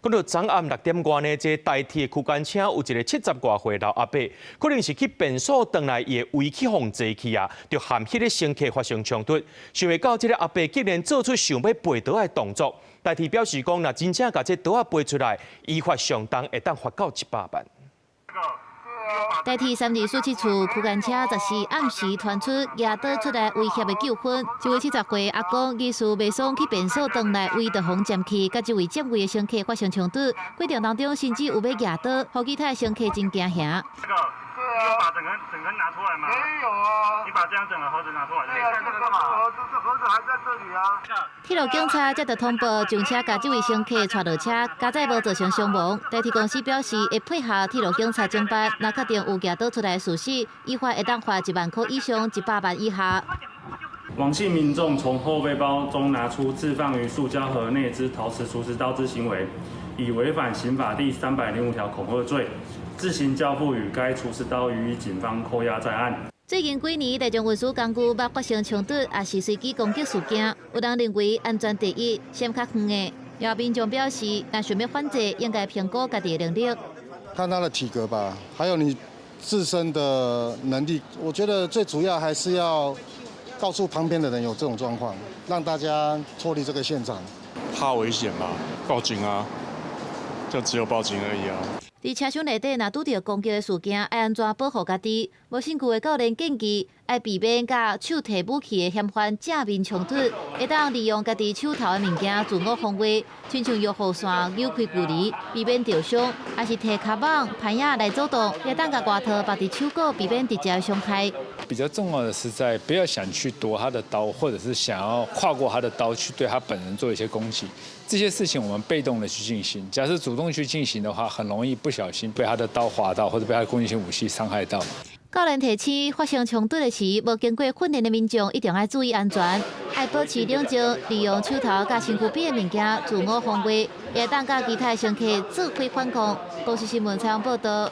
講到昨暗6點外呢，這台鐵區間車有一个70外歲老阿伯，可能是去便所轉來，伊的位去予坐去啊，就和彼个乘客發生衝突。想袂到這个阿伯竟然做出想欲拔刀的動作。台鐵表示講，若真正共這刀仔拔出來，依法上重會當罰到100萬。台鐵32447處區間車14暗時傳出舉刀出來威脅的糾紛，這位70歲阿公疑似袂爽去便所轉來，位就予佔去，佮這位佔位的乘客發生衝突，過程當中甚至有欲舉刀，予其他的乘客真驚嚇。你有把整個整個拿出來嗎？沒有啊。你把這樣整個盒子拿出來。對啊，這個盒子，這盒子還在這裡啊。鐵路警察接到通報，上車共這位乘客帶落車，佳哉無造成傷亡。台鐵公司表示會配合鐵路警察偵辦，若確定有舉刀出來的事實，依法會當罰1萬塊以上100萬以下。王姓民眾從後背包中拿出置放於塑膠盒內之陶瓷廚師刀之行為，已違反刑法第305條恐嚇罪。自行交付與該廚師刀予以警方扣押在案。最近幾年，大眾運輸工具捌發生衝突，抑是隨機攻擊事件。有人認為安全第一，閃較遠的。有民眾表示，若想欲反制，應該評估家己的能力。看他的體格吧，還有你自身的能力。我覺得最主要還是要告訴旁邊的人有這種狀況，讓大家脫離這個現場。怕危險嘛，報警啊，就只有報警而已啊。佇車廂內底，若拄著攻擊的事件，愛按怎保護家己？無身軀的教練建議，愛避免共手提武器的嫌犯正面衝突，會當利用家己手頭的物件自我防衛，親像搖雨傘扭開距離，避免著傷，抑是提跤蠓、攀仔來阻擋，會當共外套縛佇手股，避免直接傷害。比較重要的是，在不要想去奪他的刀，或者是想要跨過他的刀去對他本人做一些攻擊。這些事情我們被動的去進行，假設主動去進行的話，很容易不小心被他的刀劃到，或者被他攻擊性武器傷害到。教練提醒，發生衝突的時，無經過訓練的民眾一定愛注意安全，愛保持冷靜，利用手頭佮身軀邊的物件自我防衛，會當佮其他乘客做伙反抗。公視新聞採訪報道。